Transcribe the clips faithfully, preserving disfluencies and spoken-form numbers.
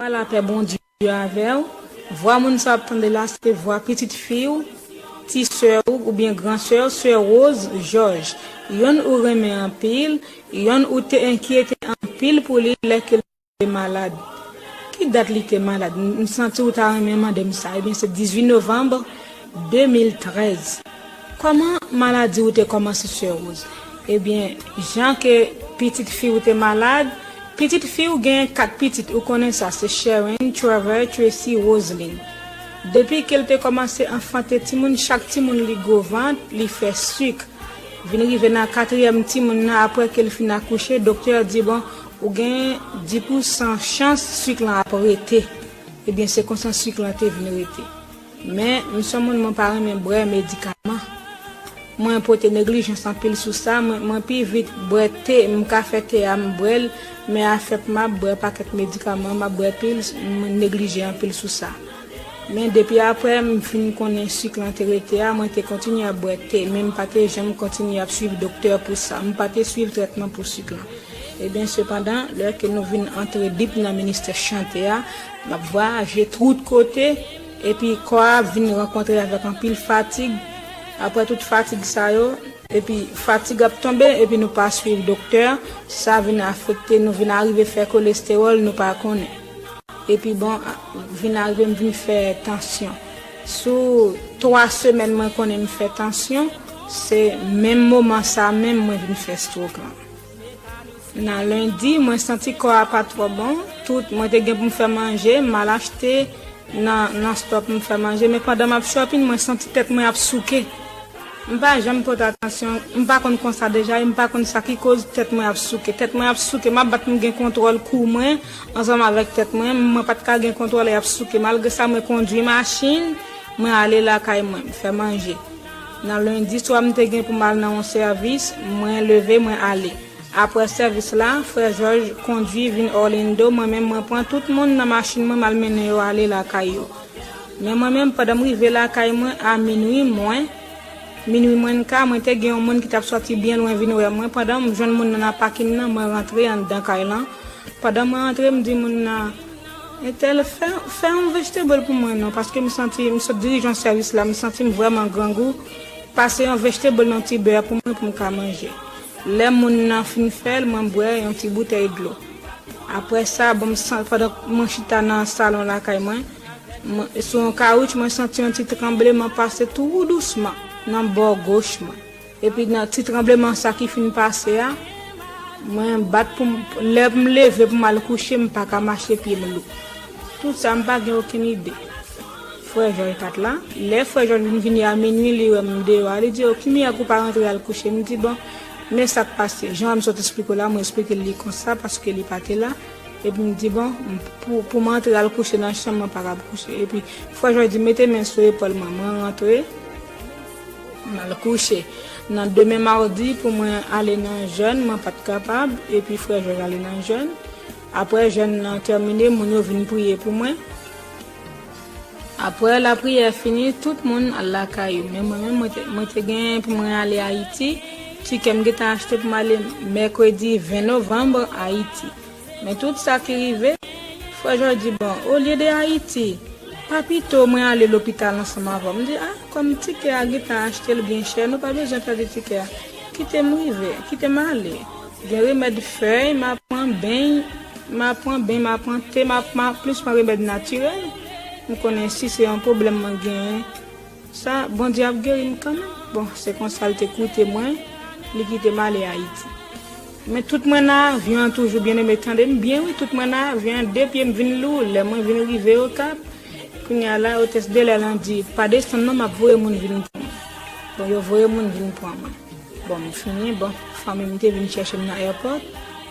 Lapè Bondye avè w. Vwa moun sa w ap tande la, se vwa pitit fi w, ti sè w oubyen gran sè w, sè Rose Georges. Yonn ou renmen anpil, yonn ou te enkyete anpil pou li lè ke l te malad. Ki dat li te malad? M, m santi w ta renmen mande m sa. Ebyen, se dizuit novanm de mil trèz. Kòman maladi w te kòmanse, sè Rose? Ebyen, jan ke pitit fi w te malad, pitit fi w gen kat pitit, ou konnen sa, se Sharon, Trevor, Tracy, Roseline. Depi ke l te kòmanse anfante timoun, chak timoun li gwo vant, li fè sik. Vin rive nan katriyèm timoun nan, apre ke l fin akouche, doktè a di, bon, ou gen dis pousan chans sik lan ap rete. Ebyen, se konsa sik lan te vin rete. Men, m se yon moun, mwen pa renmen bwè medikaman. Mwen pote neglijans anpil sou sa. Mwen, mwen pi vit bwè te, m ka fè te a, m bwè l, men afè pou m ap bwè pakèt medikaman, m ap bwè pil, mwen neglije anpil sou sa. Men depi apre m fin konnen sik lan te rete a, mwen te kontinye ap bwè te, men m pa te janm kontinye ap swiv doktè pou sa. M pa te swiv trètman pou sik lan. Ebyen, sepandan, lè ke nou vin antre deep nan ministè chante a, m ap vwayaje tout kote, epi kò a ap vin rankontre avèk anpil fatig. Apre tout fatig sa yo, epi fatig ap tonbe, epi nou pa swiv doktè, sa vin afekte nou, vin arive fè kolestewòl, nou pa konnen. Epi bon, vin arive m vin fè tansyon. Sou twa semèn mwen konnen m fè tansyon, se menm moman sa menm mwen vin fè stroke lan. Nan lendi, mwen santi kò a pa twò bon. Tout, mwen te gen pou m fè manje, m al achte nan, nan stòp m fè manje. Men pandan m ap shopping, mwen santi tèt mwen ap souke. M pa janm pote atansyon, m pa konn konsa deja, e m pa konn sa ki koz tèt mwen ap souke. Tèt mwen ap souke, m ap bat pou m gen kontwòl kou mwen, ansanm avèk tèt mwen, mwen pa t ka gen kontwòl, e ap souke. Malgre sa, mwen kondwi machin, mwen ale lakay mwen, m fè manje. Nan lendi swa, m te gen pou m al nan yon sèvis, mwen leve, mwen ale. Apre sèvis la, frè Jòj kondwi vin Orlando, mwen menm mwen pran tout moun nan machin mwen, m al mennen yo ale lakay yo. Men mwen menm, pandan m rive lakay mwen a minui mwen, minui mwens ka, mwen te gen yon moun ki t ap sòti byen lwen vin wè mwen. Pandan m jwenn moun nan nan pakin nan, mwen rantre anndan kay lan. Pandan mwen rantre, m di moun nan, entèl, fè, fè yon vegetable pou mwen non, paske m santi, m sot dirije yon sèvis la, m santi m vrèman grangou. Pase yon vegetable nan ti bè pou mwen pou m ka manje. Lè moun nan fin fè l, mwen bwè yon ti boutèy dlo. Apre sa, bon, m san-, pandan mwen chita nan salon lakay mwen, mwen, sou yon kawoutch, mwen santi yon ti tranbleman pase tou dousman nan bò goch mwen. Epi nan ti tranbleman sa ki fin pase a, mwen bat pou m, lè m leve pou m al kouche, m pa ka mache, pye m lou. Tout sa, m pa gen okenn ide. Frè Jòj pa t la. Lè frè Jòj vin vini a minui, li wè m deyò a, li di, "O, ki mirak ou pa rantre al kouche?" M di, "Bon, men sa k pase." Jan m sot esplike w la, mwen esplike l li konsa, paske li pa te la. Epi m di, "Bon, pou, pou m antre al kouche nan chanm, mwen pa kab kouche." Epi frè Jòj di, "Mete men sou epòl mwen." Mwen rantre, m al kouche. Nan demen mawdi, pou mwen ale nan jèn, mwen pa t kapab. Epi frè Jòj ale nan jèn. Apre jèn nan tèmine, moun yo vin priye pou mwen. Apre lapriyè fini, tout moun al lakay yo. Men mwen menm, mwen te, mwen te gen pou mwen ale Ayiti. Tikè m gentan achte pou m ale mèkredi ven novanm Ayiti. Men tout sa ki rive, frè Jòj di, "Bon, olye de Ayiti, pa pito mwen ale lopital ansanm avè w?" M di, "A, kòm tikè a gentan achte l byen chè, nou pa bezwen pèdi tikè a. Kite m rive, kite m ale." Gen remèd fèy, m ap pran beny, m ap pran beny, m ap pran te, m ap, m ap plis pran remèd natirèl. M konnen si se yon pwoblèm mwen genyen, sa, Bondye ap geri m kanmenm. Bon, se konsa l te koute mwen, li kite m ale Ayiti. Men tout mwen nan avyon an toujou, byeneme, tande m byen wi, tout mwen nan avyon an, de pye m vin lou, lè mwen vin rive Okap, kounye a la, otès de lè lan di, "Pa desann non, m ap voye moun vin pran mwen." Bon, yo voye moun vin pran mwen. Bon, m fini, bon, fanmi m te vin chèche m nan airport.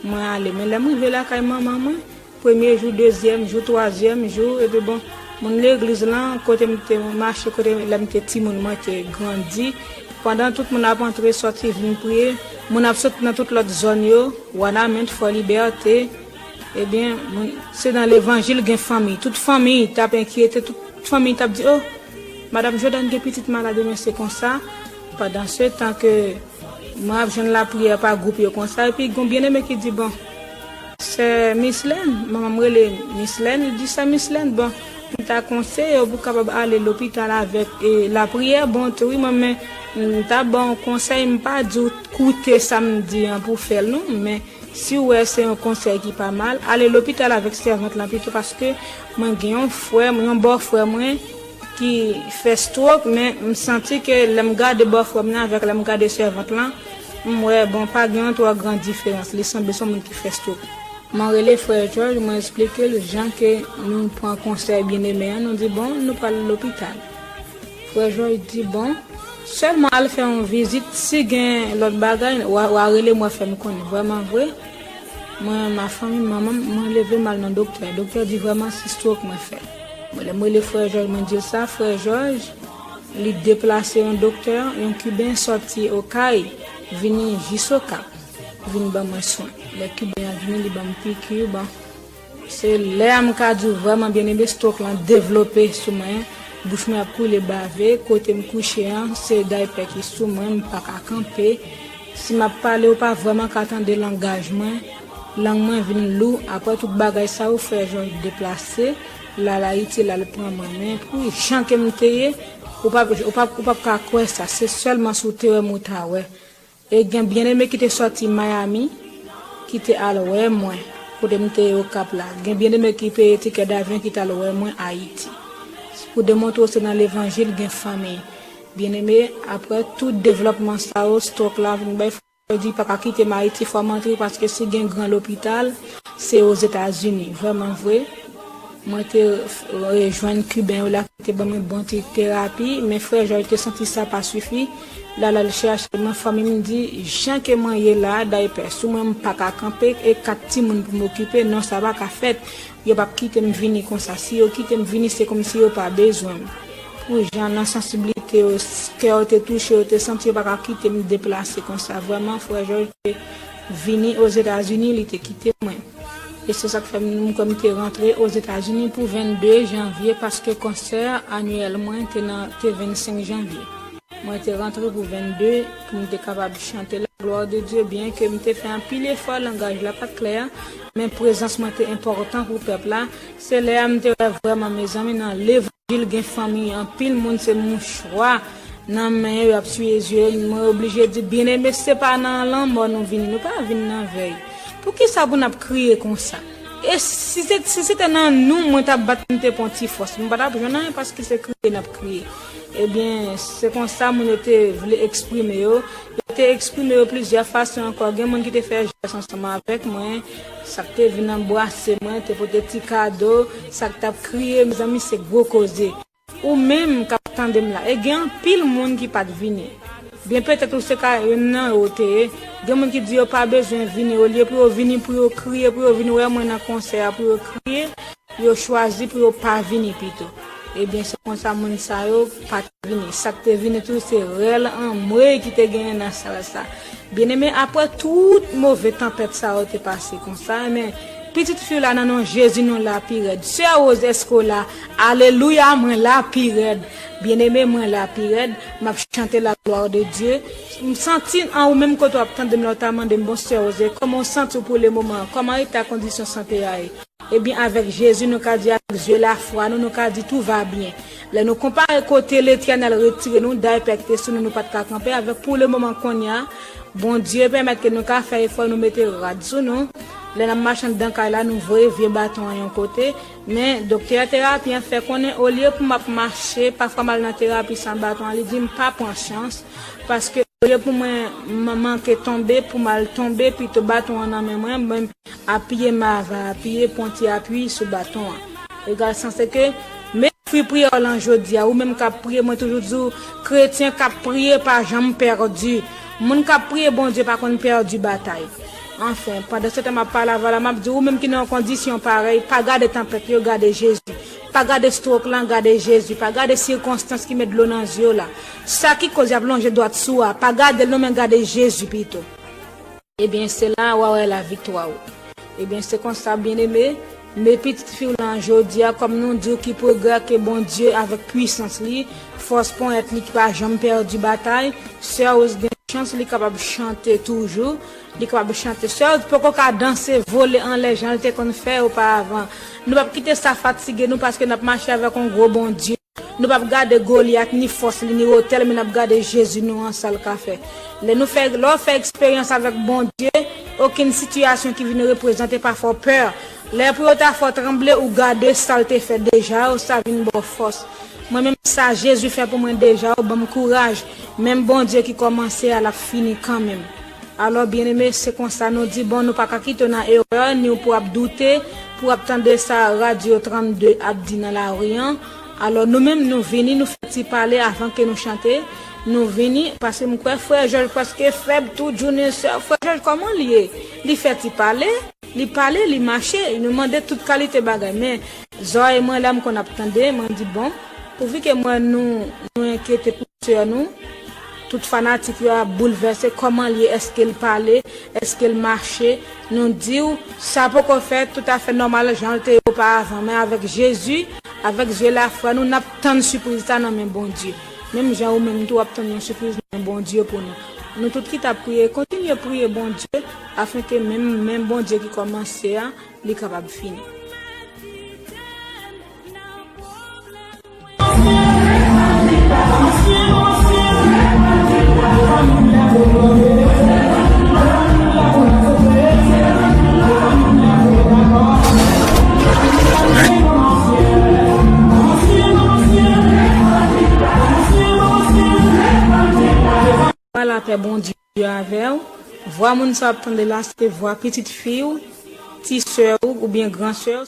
Mwen ale, men lè m rive lakay manman mwen, premye jou, dezyèm jou, twazyèm jou, epi bon, moun legliz lan, kote m te mache, kote lè m te timoun, mwen te grandi. Pandan tout moun ap antre, sòti, vin priye, moun ap sot nan tout lòt zòn yo, Wanament, Fò Libète, ebyen, moun, se nan levanjil gen fanmi. Tout fanmi t ap enkyete, tout fanmi t ap di, "O, Madanm Jordan gen pitit malad, ebyen se konsa." Pandan se tan ke mwen ap jwenn lapriyè pa gwoup yo konsa, epi gon byeneme ki di, "Bon, Sè Mislèn, manman m rele Mislèn, li di, "Sè Mislèn, bon, m ta konseye w pou w kapab ale lopital avèk e, lapriyè." Bon, tou wi, mwen, men, m ta ba w konsèy, m pa di w koute sa m di an pou fè l, non, men si w wè se yon konsèy ki pa mal, ale lopital avèk sèvant lan pito, paske mwen gen yon frè m, yon bòfrè mwen ki fè stroke, men m santi ke lè m gade bòfrè m nan avèk lè m gade sèvant lan, m wè, bon, pa gen yon twò gran diferans. Li sanble se yon moun ki fè stroke. Mwen rele frè Jòj, mwen eksplike l jan ke nou pran konsèy byeneme an, nou di, "Bon, nou pral lopital." Frè Jòj di, "Bon, sèlman al fè yon vizit, si gen lòt bagay, w a, w a rele m, w a fè m konnen." Vrèman vre, mwen, ma fanmi, manman m, mwen leve m al nan doktè. Doktè di vrèman se stroke mwen fè. Mwen, lè m rele frè Jòj, mwen di l sa, frè Jòj, li deplase yon doktè, yon Kiben sòti Okay, vini jis Okap, vin ban mwen swen. Lè Kiben an vini, li ban m piki, bon. Se lè a m ka di w vrèman byeneme, stroke lan devlope sou mwen. Bouch mwen ap koule bave, kote m kouche an, se daypè ki sou mwen, m pa ka kanpe. Si m ap pale, ou pa vrèman ka tande langaj mwen. Lang mwen vin lou. Apre tout bagay sa yo, frè Jòj deplase, l al Ayiti, l al pran mwen. Men pou jan ke m te ye, ou p ap, ou p ap, ou p ap ka kwè sa. Se sèlman si w te wè m ou ta wè. E gen byeneme ki te sòti Miami, ki te al wè mwen, kote m te ye Okap la. Gen byeneme ki peye tikè davyon ki t al wè mwen Ayiti. Pou demontre w se nan levanjil gen fanmi. Byeneme, apre tout devlòpman sa yo, stroke la vin bay, frè Jòj di pa ka kite m Ayiti, fò m antre, paske si gen gran lopital, se Ozetazini. Vrèman vre, mwen te, eh, jwenn Kiben yo la ki te ban mwen bon ti terapi, men frè Jòj te santi sa pa sifi. L al, al chèche mwen, fanmi m di, jan ke mwen ye la, daypè sou mwen, m pa ka kanpe, e kat timoun pou m okipe, non, sa pa ka fèt. Yo p ap kite m vini konsa. Si yo kite m vini, se kòmsi yo pa bezwen m. Pou jan nan sansiblite yo, s-, kè yo te touche, yo te santi yo pa ka kite m deplase konsa. Vrèman, frè Jòj te vini Ozetazini, li te kite mwen. E se sa k fè m, m kwè m te rantre Ozetazini pou vennde janvye, paske konsè anyèl mwen te nan, te vennsenk janvye. Mwen te rantre pou vennde, pou m te kapab chante la gloire de Dieu, byen ke m te fè anpil efò, langaj la pa t klè, men prezans mwen te enpòtan pou pèp la. Se lè a m te wè vrèman, mezanmi, nan levanjil gen fanmi, anpil moun se mouchwa nan men yo, y ap siye zye yo. Mwen oblije di, byeneme, se pa nan lanmò nou vini, nou pa vin nan vèy. Poukisa pou n ap kriye konsa? E si se, si se te nan nou, mwen t ap bat, m te pran ti fòs. M pa t ap jwenn anyen paske se kriye n ap kriye. Ebyen, se konsa moun yo te vle eksprime yo. Yo te eksprime yo plizyè fason ankò. Gen moun ki te fè jès ansanm avèk mwen. Sa k te vin anbrase mwen, te pote ti kado. Sa k t ap kriye, mezanmi, se gwo koze. Ou menm k ap tande m la, e gen anpil moun ki pa t vini. Byen petèt ou se ka youn nan yo te ye. Gen moun ki di yo pa bezwen vini, olye pou yo vini, pou yo kriye, pou yo vin wè mwen nan konsè a, pou yo kriye, yo chwazi pou yo pa vini pito. Ebyen, se konsa moun sa yo pa t vini. Sa k te vini tou, se rèl anmwey ki te genyen nan sal sa. Byeneme, apre tout move tanpèt sa yo te pase konsa, men pitit fi w la nan non Jezi, nou la pi rèd. Sè Rose, èske w la? Alelouya, mwen la pi rèd. Byeneme, mwen la pi rèd. M ap chante la gloire de Dieu. M santi an ou menm kote w ap tande m la, w ta mande m, "Bon, Sè Rose, kòman w santi w pou le moman an? Kòman eta kondisyon sante a ye?" Ebyen, avèk Jezi, nou ka di, avèk zye lafwa nou, nou ka di, "Tout va bien." Lè nou konpare kote Letènèl retire nou, daypè ki te sou nou, nou pa t ka kanpe avèk pou le moman kounye a, Bondye pèmèt ke nou ka fè efò, nou mete rad sou nou. Lè n ap mache anndan kay la, nou voye vye baton an yon kote. Men, doktè terapi an fè konnen, olye pou m ap mache, pafwa m al nan terapi san baton an, li di m pa pran chans, paske olye pou mwen man-, manke tonbe, pou m al tonbe, pito baton an nan men mwen, mwen apiye m ava apiye, pran ti apui sou baton an. Egal sa se ke, men fwi priyè w lan jodi a, ou menm k ap priye, mwen toujou di w, kretyen k ap priye pa janm pèdi. Moun k ap priye Bondye pa konn pèdi batay. Anfen, pandan se tan m ap pale avè w la, m ap di w, ou menm ki nan yon kondisyon parèy, pa gade tanpèt yo, gade Jezi. Pa gade stroke lan, gade Jezi. Pa gade sikonstans ki met dlo nan zye w la. Sa ki koz y ap lonje dwat sou a, pa gade l non, men gade Jezi pito. Ebyen, se la w a wè laviktwa w. Ebyen, se konsa, byeneme, men pitit fi w lan jodi a, kòm nou di w ki pwogrè ke Bondye avèk pwisans li, fòs ponyèt li ki pa janm pèdi batay, Sè Rose gen chans, li kapab chante toujou. Li kapab chante. Sè w poko ka danse, vole anlè jan l te konn fè oparavan. Nou p ap kite sa fatige nou paske n ap mache avèk yon gwo Bondye. Nou p ap gade Golyat, ni fòs li, ni wotè l, men n ap gade Jezi nou an, sa l ka fè. Lè nou fè, lè w fè eksperyans avèk Bondye, okenn sitiyasyon ki vin reprezante pa fè w pè. Lè pou yo ta fè w tranble, ou gade sa l te fè deja, ou sa vin ba w fòs. Mwen menm sa Jezi fè pou mwen deja, ou ban m kouraj. Menm Bondye ki kòmanse a, l ap fini kanmenm. Alò, byeneme, se konsa nou di, bon, nou pa ka kite w nan erè, ni w pou ap doute, pou w ap tande sa Radyo trannde ap di nan lari an. Alò, nou menm, nou vini, nou fè ti pale avan ke nou chante. Nou vini, paske m kwè frè Jòj prèske fèb tou, jounen sè. Frè Jòj, kòman l ye? Li fè ti pale, li pale, li mache, nou mande tout kalite bagay. Men, zòrèy mwen la, m konn ap tande, mwen di, bon, pouvi ke mwen, nou, nou enkyete pou sè nou, tout fanatik yo ap boulvèse, kòman l ye, èske l pale, èske l mache, nou di w, sa poko fèt toutafè nòmal jan l te ye oparavan, men avèk Jezi, avèk zye lafwa nou, n ap tann sipriz sa nan men Bondye. Menm jan ou menm tou w ap tann yon sipriz nan men Bondye pou nou. Nou tout ki t ap priye, kontinye priye Bondye, afenke menm, menm Bondye ki kòmanse a, li kapab fini. Lapè Bondye avè w. Vwa moun sa w ap tande la, se vwa pitit fi w, ti sè w oubyen gran sè w.